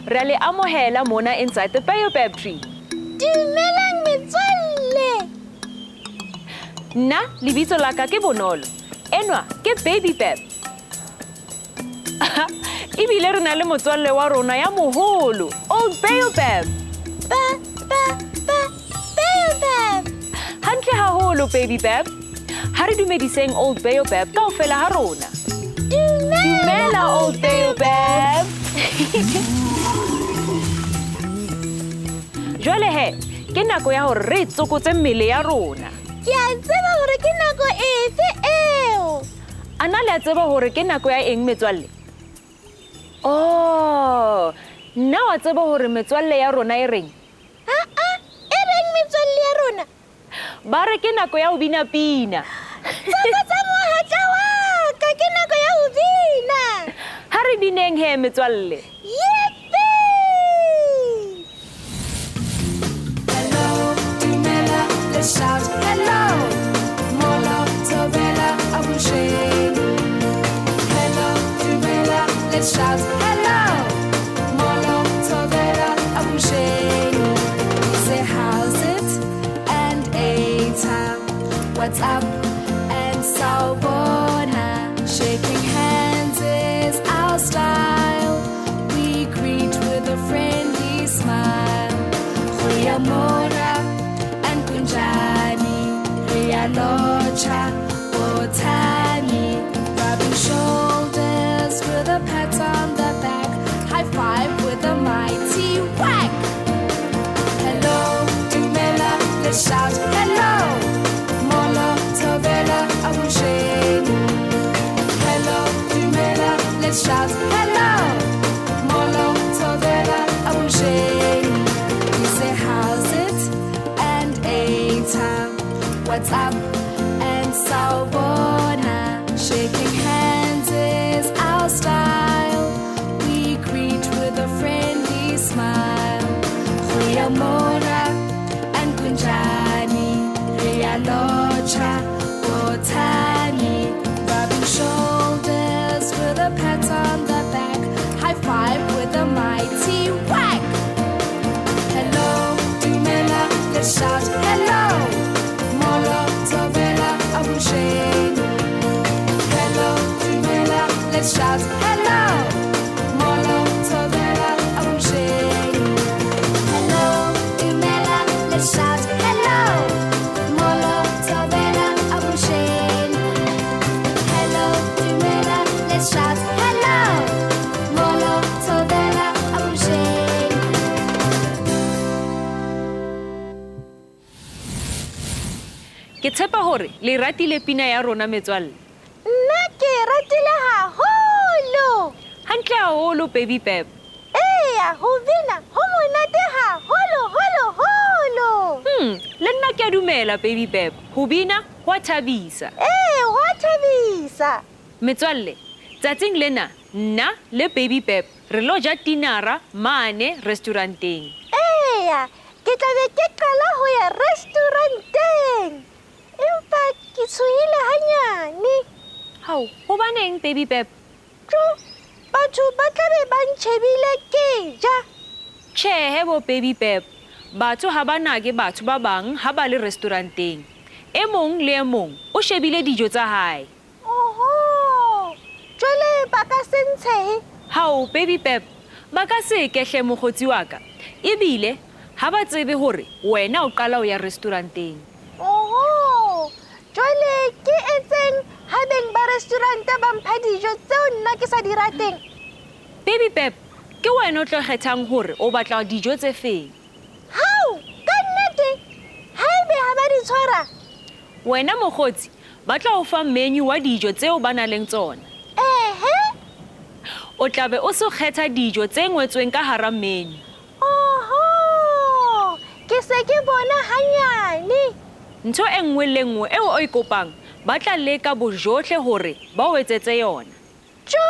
Re a le amohela mona inside the baobab tree. Dumelang metswalle. Nna lebitso la ka ke Bonolo. Enwa ke Baby Bab. Ebile re na le motswalle wa rona ya moholo, Old Baobab. Ba ba ba Baobab. Hantle haholo Baby Bab. Ha re dumediseng Old Baobab kaofela ha rona. Dumela, Dumela Old Baobab. Jwale he, ke nako ya hore re tsokotse mmele ya rona. Ke a tseba hore ke nako efe eo. A na le a tseba hore ke nako ya eng metswalle? Oh, nna wa tseba hore metswalle ya rona e reng? Ha-a, e reng metswalle ya rona? Ba re ke nako ya ho bina pina. Tsokotsa mohatla wa ka, ke nako ya ho bina. Ha re bineng he metswalle. Yippee! Hello, dumela, let's shout hello. Molo, thobela, avuxeni. Hello, dumela, let's shout hello. Molo, thobela, avuxeni. We say how's it and eta, what's up and sawubona. Shaking hands is our style. We greet with a friendly smile. Goeiemôre and kunjani, re a lotjha, bothani. Rubbing shoulders with a pat on the back, high five with a mighty whack. Hello, dumela, let's shout hello. Molo, thobela, avuxeni. Hello, dumela, let's shout hello. Molo, thobela, avuxeni. We say how's it and eta, what's up and sawubona. Shaking hands is our style. We greet with a friendly smile. Goeiemôre and kunjani, re a lotjha, bothani. Rubbing shoulders with a pat on the back, high five with a mighty whack. Hello, dumela, let's shout hello. Molo, thobela, avuxeni. Hello, dumela, let's shout hello. Molo, thobela, avuxeni. Hello, dumela, let's shout hello. Molo, thobela, avuxeni. Hello, dumela, let's shout hello. Molo, thobela, avuxeni. Ke tshepa hore le ratile pina ya rona metswalle. Nna ke e ratile haholo. Hantle haholo Baby Bab. Eya, ho bina ho monate haholo holo holo. Le nna ke a dumela Baby Bab. Ho bina ho a thabisa. Ee, ho a thabisa. Metswalle, tsatsing lena nna le Baby Bab re lo ja tinara mane restauranteng. Eya, ke tla be ke qala ho ya restauranteng. Empa ke tshohile hanyane. Hao, hobaneng Baby Bab? Tjo, batho ba tla be ba ntjhebile ke ja. Tjhehe bo Baby Bab. Batho ha ba nake batho ba bang ha ba le restauranteng. E mong le e mong o shebile dijo tsa hae. Oho, jwale ba ka se ntshehe? Hao Baby Bab, ba ka se ke hle mokgotsi wa ka. Ebile ha ba tsebe hore wena o qala ho ya restauranteng. Oho, jwale ke etseng ha beng ba restaurant ba mpha dijo tseo nna ke sa di rateng? Baby Bab, ke wena o tlo kgethang hore o batla dijo tse feng. Hao, ka nnete? Haebe ha ba di tshwara? Wena mokgotsi, ba tla o fa menu wa dijo tseo ba nang le tsona. Ehe. O tla be o so kgetha dijo tse ngwetsweng ka hara menu. Oho, ke se ke bona hanyane. Ntho e nngwe le nngwe eo o e kopang, ba tla leka bojohle hore ba o etsetse yona. Tjo,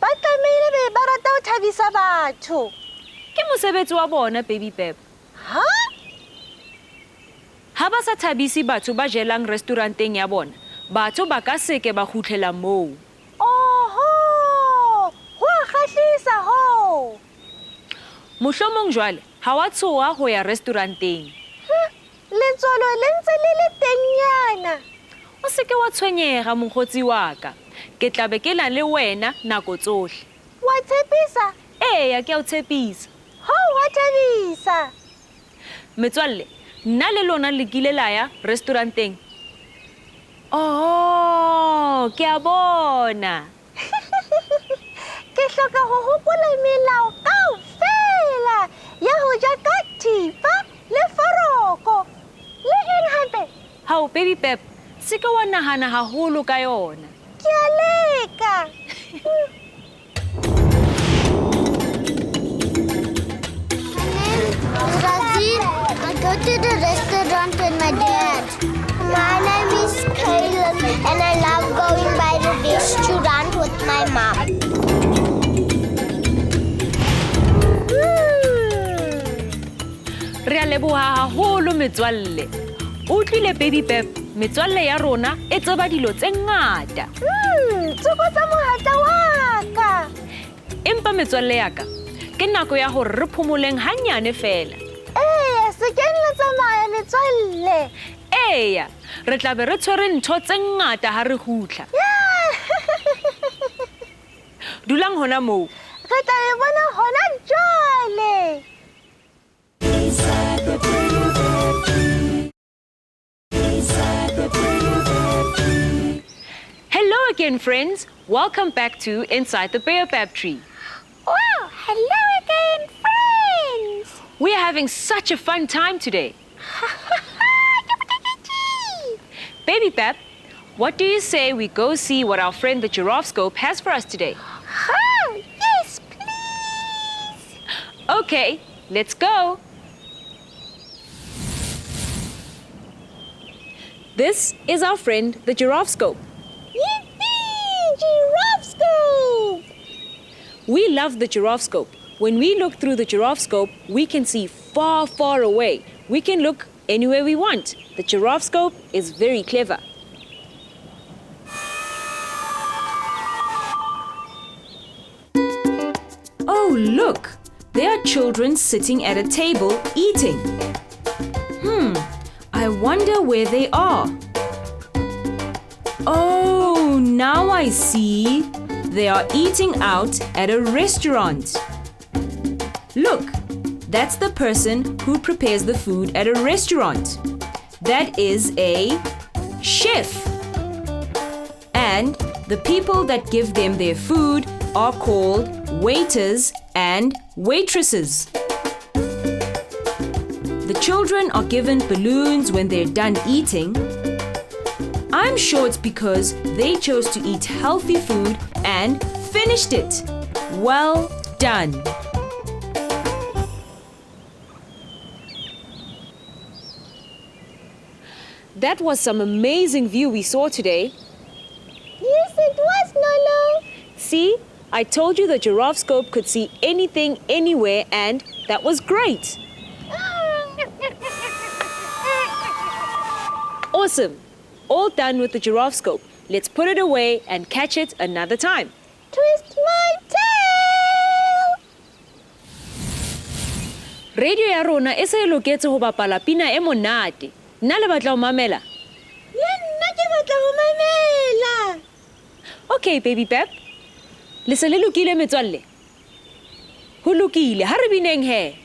ba tlamehile be ba rata ho thabisa batho. Ke mosebetsi wa bona Baby Bab. Ha? Ha ba sa thabise batho ba jelang restauranteng ya bona, batho ba ka se ke ba kgutlela moo. Oho, ho a kgahlisa hoo. Mohlomong jwale ha wa tshoha ho ya restauranteng. Letswalo le ntse le le tengnyana. O seke wa tshwenyega mokgotsi wa ka. Ke tla be ke na le wena nako tsohle. Wa tshepisa? Eya, ke a o tshepisa. Ho wa thabisa. Metswalle, nna le lona le kile la ya restauranteng? Oh, ke a bona. Ke hloka ho hopola melao kaofela ya ho ja ka thipa le foroko. Le eng hape? Hao, Baby Pep, se ke wa nahana haholo ka yona. Ke a leka. My name is Razin. I go to the restaurant with my dad. My name is Kaylin, and I love going by the restaurant with my mom. Re a leboha haholo metswalle. O utlwile Baby Pep, metswalle ya rona e tseba dilo tse ngata. Tsokotsa mohatla wa ka. Empa metswalle ya ka, ke nako ya hore re phomoleng hanyane fela. Eya, se keng la tsamaya metswalle. Eya, re tla be re tshwere ntho tse ngata ha re kgutla. Dulang hona moo. Re tla le bona hona jwale. Inside the Baobab Tree. Inside the Baobab Tree. Hello again, friends. Welcome back to Inside the Baobab Tree. Wow, hello again, friends. We are having such a fun time today. Baby Pep, what do you say we go see what our friend the giraffe scope has for us today? Oh, yes, please. Okay, let's go. This is our friend the giraffe scope. Yippee, giraffe scope. We love the giraffe scope. When we look through the giraffe scope, we can see far, far away. We can look anywhere we want. The giraffe scope is very clever. Oh, look! There are children sitting at a table eating. I wonder where they are. Oh, now I see. They are eating out at a restaurant. Look, that's the person who prepares the food at a restaurant. That is a chef. And the people that give them their food are called waiters and waitresses. The children are given balloons when they're done eating. I'm sure it's because they chose to eat healthy food and finished it. Well done. That was some amazing view we saw today. Yes, it was, Nolo. See, I told you the giraffe scope could see anything, anywhere, and that was great. Awesome. All done with the giraffe scope. Let's put it away and catch it another time. Twist my tail! Radio ya rona e se e loketse ho bapala pina e monate. Nna le batla ho mamela? Le nna ke batla ho mamela. Okay, Baby Pep. Le se le lokile metswalle? Ho lokile, ha re bineng he.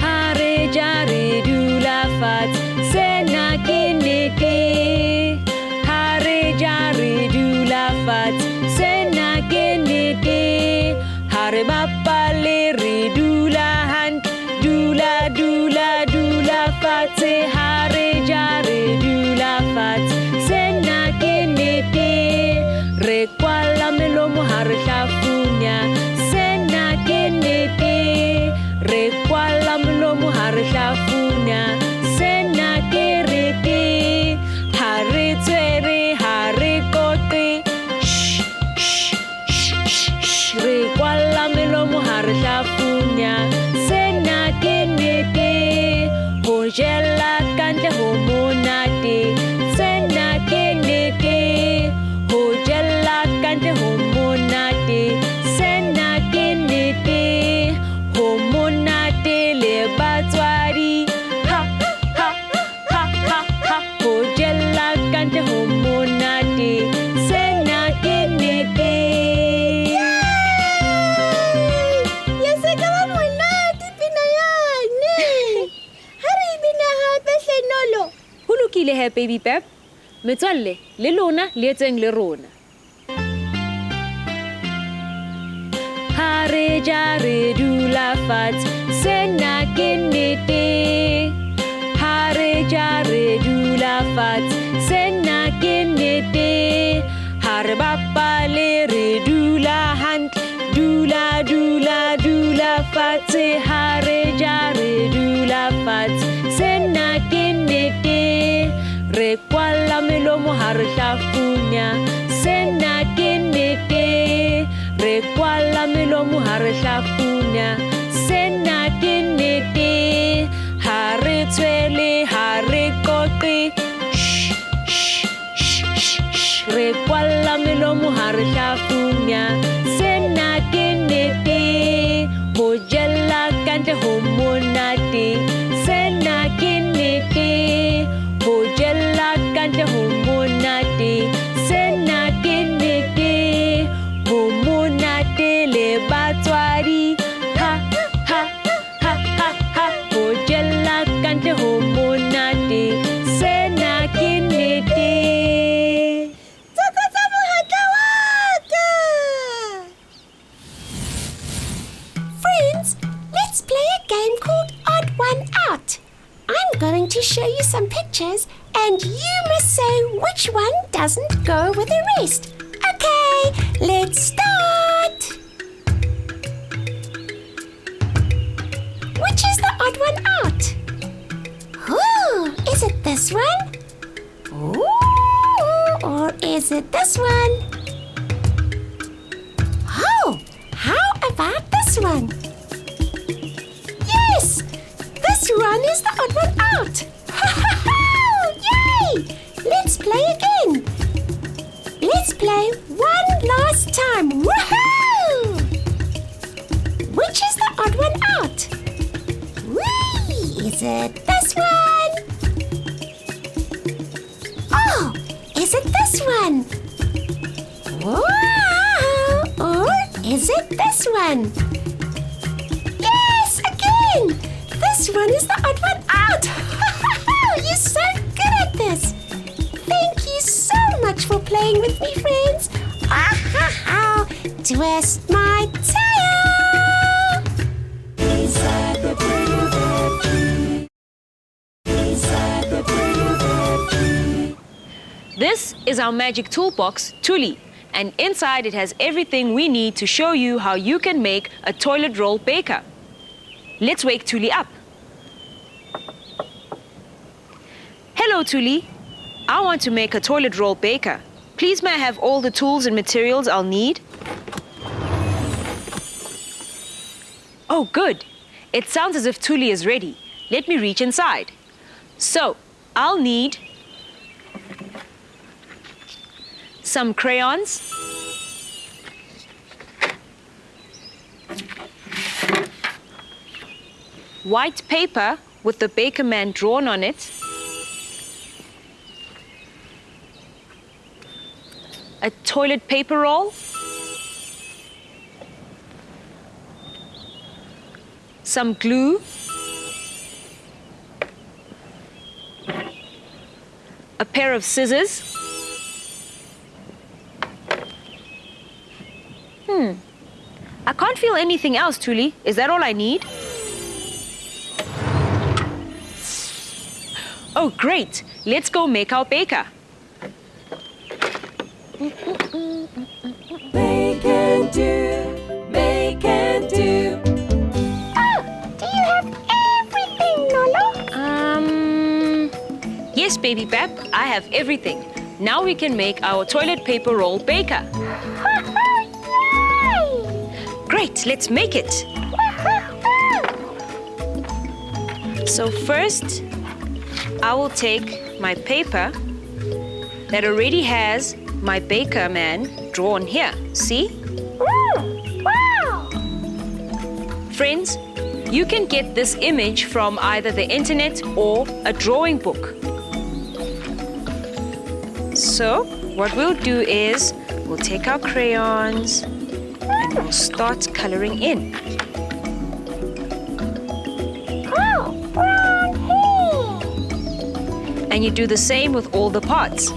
Ha re ja re dula fatshe, sena ke nnete. Ha re ja re dula fatshe, sena ke nnete. Ha re bapale re dula hantle, dula dula dula fatshe. Ha re ja re dula fatshe, sena ke nnete. ho monate. Sena ke nnete. Ya se ka ba monate pina yane. Ha re e bina hape hle Nolo. Ho lokile he, Baby Pep. Metswalle, le lona le etseng le rona. Ha re ja re dula fatshe, sena ke nnete. Ha re ja re dula fatshe, sena ke nnete. Ha re bapale re dula hantle, dula dula dula fatshe. Ha re ja re dula fatshe, sena ke nnete. Re kwalla melomo ha re hlafunya, sena ke nnete. Re kwalla melomo ha re hlafunya, sena ke nnete. Ha re tshwele, ha re qoqe, shh, shh, shh, shh, shh. Re kwalla melomo ha re hlafunya, sena ke nnete. Ho jella kantle ho monate, sena ke nnete. Ho jella kantle ho monate, sena ke nnete. Ho monate le batswadi, ha ha ha ha ha. Ho jella kantle ho monate, sena ke nnete. Tsokotsa mohatla wa ka. Friends, let's play a game called Odd One Out. I'm going to show you some pictures and you must say which one doesn't go with the rest. Okay, let's start. Which is the odd one out? Oh, is it this one? Ooh, or is it this one? Oh, how about this one? Yes, this one is the odd one out. Yay! Let's play again. Let's play one last time. Woohoo! Which is the odd one out? Whee! Is it this one? Oh, is it this one? Wow! Or is it this one? Yes, again! This one is the odd one out. You're so good at this. Thank you so much for playing with me, friends. Ah ha ha! Twist my tail. Inside the brain factory. Inside the brain factory. This is our magic toolbox, Thuli, and inside it has everything we need to show you how you can make a toilet roll baker. Let's wake Thuli up. Hello, Thuli. I want to make a toilet roll baker. Please may I have all the tools and materials I'll need? Oh, good. It sounds as if Thuli is ready. Let me reach inside. So, I'll need some crayons, white paper with the baker man drawn on it, a toilet paper roll, some glue, a pair of scissors. I can't feel anything else, Thuli. Is that all I need? Oh, great. Let's go make our baker. Make and do, make and do. Oh, do you have everything, Nolo? Yes, Baby Bap, I have everything. Now we can make our toilet paper roll baker. Yay! Great, let's make it. So first, I will take my paper that already has my baker man drawn here. See? Ooh, wow! Friends, you can get this image from either the internet or a drawing book. So what we'll do is we'll take our crayons and we'll start coloring in. Oh, brown hair. And you do the same with all the parts.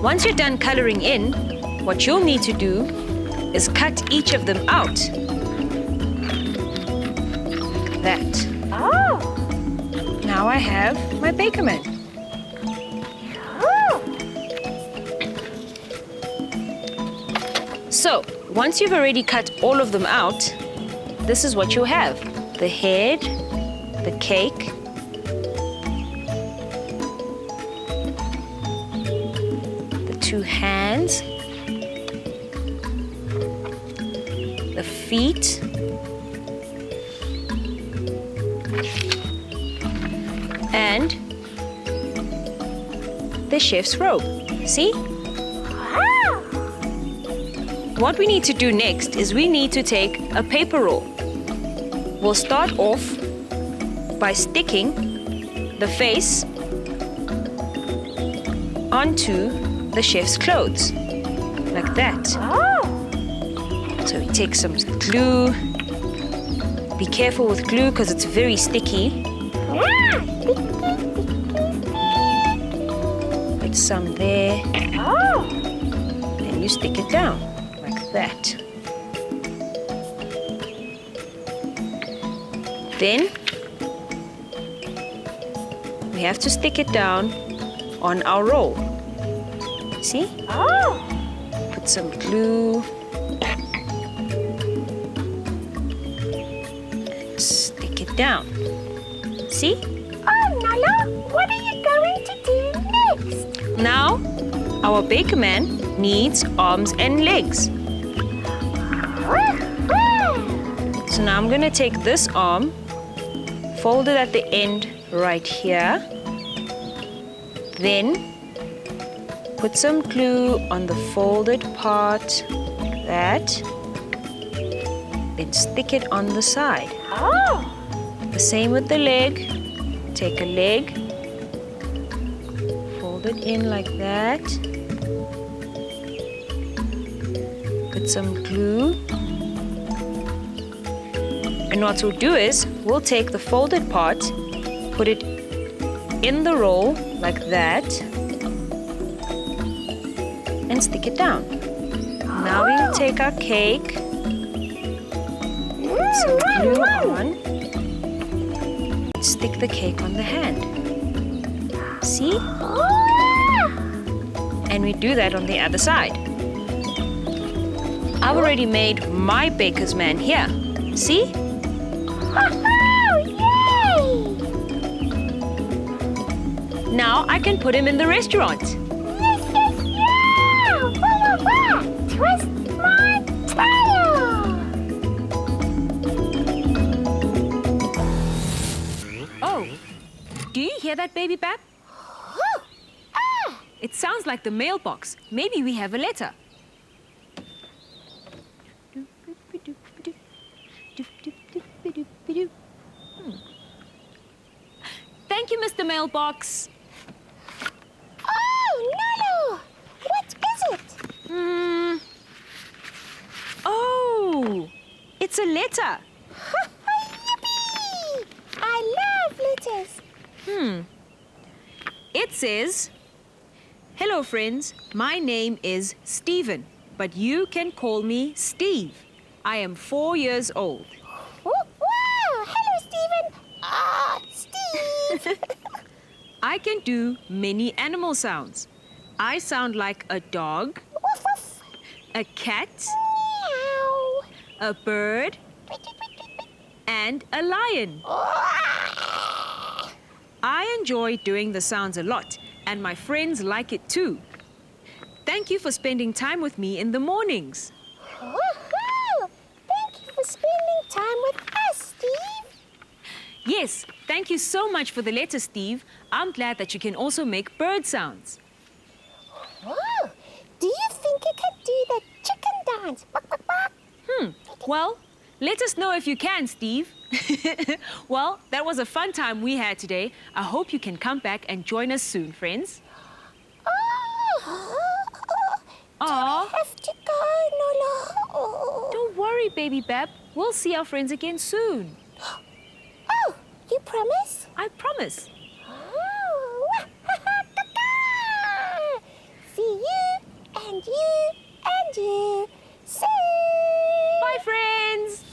Once you're done coloring in, what you'll need to do is cut each of them out. Like that. Oh. Now I have my Bakerman. Oh. So, once you've already cut all of them out, this is what you have. The head, the cake, the two hands, the feet, and the chef's robe. See? Wow. What we need to do next is we need to take a paper roll. We'll start off by sticking the face onto the chef's clothes, like that. Oh. So we take some glue. Be careful with glue because it's very sticky. Yeah. Sticky, sticky, sticky. Put some there. Oh. And you stick it down like that. Then we have to stick it down on our roll. See? Oh. Put some glue. And stick it down. See? Oh, Nala, what are you going to do next? Now, our Bakerman needs arms and legs. So now I'm going to take this arm, fold it at the end right here, then put some glue on the folded part, like that, then stick it on the side. Oh. The same with the leg. Take a leg, fold it in like that, put some glue. And what we'll do is, we'll take the folded part, put it in the roll like that, and stick it down. Now we'll take our cake, put some glue on, stick the cake on the hand. See? And we do that on the other side. I've already made my baker's man here. See? Oh, yay! Now I can put him in the restaurant. Yes, yes, yeah! Wah, wah, wah! Twist my tail! Oh, do you hear that, Baby Bap? Oh, ah. It sounds like the mailbox. Maybe we have a letter. Thank you, Mr. Mailbox. Oh, Nala! What is it? Oh, it's a letter. Yippee! I love letters. It says, "Hello, friends. My name is Stephen, but you can call me Steve. I am 4 years old." Oh, wow! Hello, Stephen. Ah, Steve. I can do many animal sounds. I sound like a dog, woof, woof, a cat, meow, a bird, tweet, tweet, tweet, tweet, and a lion. I enjoy doing the sounds a lot, and my friends like it too. Thank you for spending time with me in the mornings. Woohoo! Thank you for spending time with us, Steve. Yes, thank you so much for the letter, Steve. I'm glad that you can also make bird sounds. Wow! Do you think you can do the chicken dance? Bak, bak, bak. Well, let us know if you can, Steve. Well, that was a fun time we had today. I hope you can come back and join us soon, friends. Oh, Baby Bab. We'll see our friends again soon. Oh, you promise? I promise. Oh, see you and you and you soon. Bye, friends.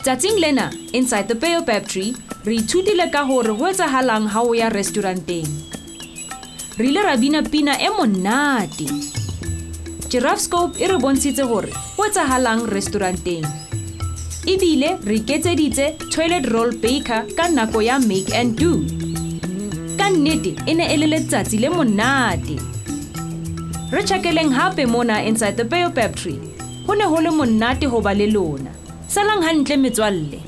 Tsatsing lena, Inside the Baobab Tree, re ithutile ka hore ho etsahalang ha o ya restauranteng. Re ile ra bina pina e monate. Giraffescope e re bontshitse hore ho etsahalang restauranteng. Ebile re iketseditse toilet roll baker ka nako ya make and do. Ka nnete e ne e le letsatsi le monate. Re tjhakeleng hape mona Inside the Baobab Tree. Ho ne ho le monate ho ba le lona. Salang hantle metswalle.